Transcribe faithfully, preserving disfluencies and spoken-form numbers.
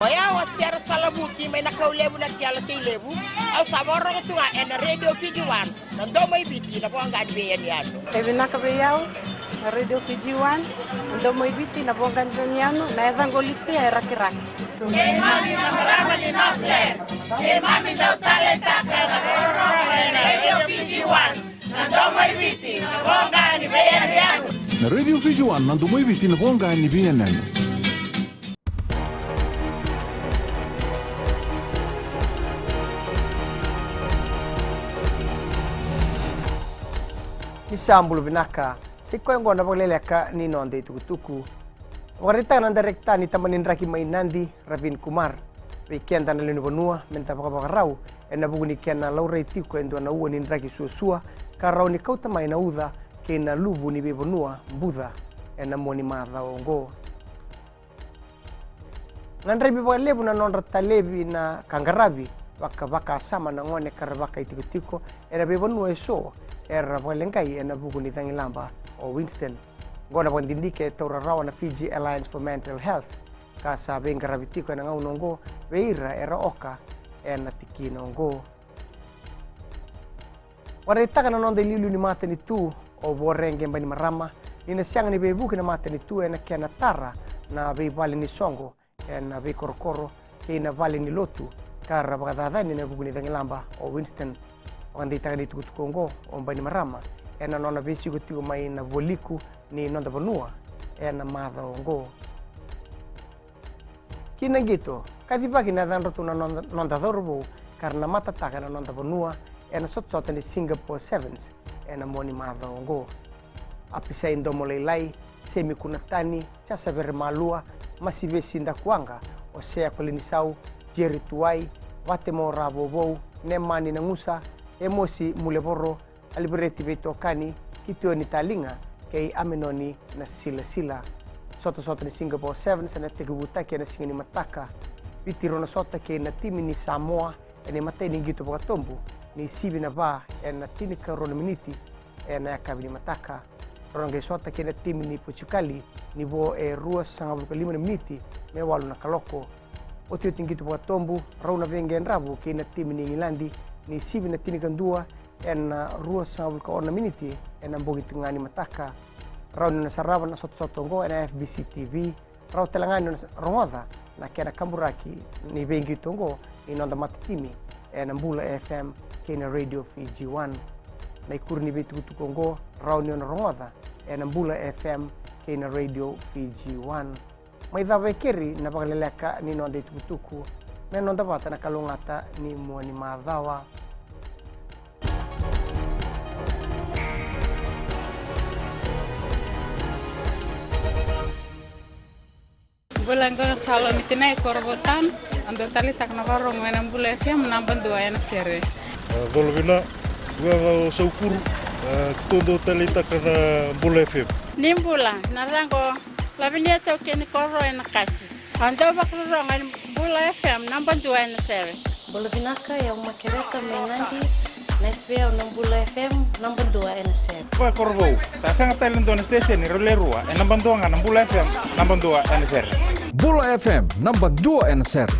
O yau o Sera Salavuki mai na Kaulevu na Kela Teilevu. Au sa vakarorogo tu ga ena Radio Fiji One, na domo i Viti, na voqa ni veiyanuyanu. E vinaka vei au na Radio Fiji One, na domo i Viti, na voqa ni veiyanuyanu, na yacaqu o Litia e Rakiraki. Keimami na marama ni Northland, keimami dau taleitaka na vakarorogo ena Radio Fiji One, na domo i Viti, na voqa ni veiyanuyanu. Na Radio Fiji One, na domo i Viti, na voqa ni veiyanuyanu. Ni sa bula vinaka. Sa i koya oqo na vakaleleka ni noda itukutuku. Vakaraitaka na dairekita ni tabana ni draki mai Nadi, Ravin Kumar, vei keda na lewe ni vanua meda vakavakarau ena vuku ni kena laurai tiko e dua na ua ni draki suasua ka rawa ni kauta mai na uca kei na luvu ni veivanua buca ena mua ni macawa oqo. Gadrevi vakalevu na nodra talevi na ka qaravi vaka, vakasama na gone ka ra vakaitikotiko ena veivanua eso era vakaleqai ena vuku ni cagilaba o Winston. Oqo na vakadidike e taura rawa na Fiji Alliance for Mental Health, ka sa veiqaravi tiko ena gauna oqo vei ira era oka ena tikina oqo. Vakaraitaka na noda iliuliu ni matanitu o Voreqe Bainimarama ni na sega ni veivuke na matanitu ena kena tara na veivale ni soqo ena veikorokoro kei na vale ni lotu ka ra vakacacani ena vuku ni cagilaba o Winston. Vakadeitaka na itukutuku oqo o Bainimarama ena nona veisiko tiko mai na vualiku ni noda vanua ena macawa oqo. Ki na qito, kacivaki na yacadratou na noda, noda cauravou ka ra na matataka na noda vanua ena sotasota ni Singapore Sevens ena mua ni macawa oqo. Apisai Domolailai, Semi Kunatani, Jasa Veremalua, Masivesi Dakuwaqa, Osea Kolinisau, Jeri Tuwai, Vatemo Ravouvou, Nemani Nagusa, Emosi Mulevoro, Alivereti Veitokani, Kitioni Taliga kei Amenoni Nasilasila. Sotasota ni Singapore Sevens ena tekivutaki ena siga ni mataka. Viti rau na sota kei na timi ni Samoa ena imatai ni qito vakatobu ni sivi na va ena tinikarua na miniti ena yakavi ni mataka. Rau na qai sota kei na timi ni Potukali ni vo e ruasagavulu ka lima na miniti me walu na kaloko. Otioti ni qito vakatobu, rau na veiqedravu kei na timi ni Igiladi ni sivi na tinikadua ena ruasagavulu ka ono na miniti ena bogi tiko ga ni mataka. Rawa ni na sarava na sotasota oqo ena F B C T V. Rawa tale ga ni na rogoca na kena kaburaki ni veiqito oqo ni noda matatimi ena Bula F M kei na Radio Fiji One. Na ikuri ni veitukutuku oqo rawa ni na rogoca ena Bula F M kei na Radio Fiji One. Mai cava e keri na vakaleleka ni noda itukutuku. Me noda vata na kalougata ni mua ni macawa. Bula, qo o Salomi Tinai, Korovou Town. Au dau taleitaka na vakarorogo ena Bula F M, naba dua ena sere. E, colo vina, o yau o Saukuru, e, keitou dau taleitaka na Bula F M. Ni bula, na yacaqu o Lavinia Taukei ni Koro ena Kasi. Au dau vakarorogo ena Bula F M, naba dua ena sere. Bula vinaka, o yau Makereta mai Nadi, nice vei au na Bula F M, naba dua ena sere. Koya Korovou, sa sega tale e dua na station e rau le rua, e naba dua ga na Bula F M, naba dua ena sere. Bula F M, naba dua ena sere.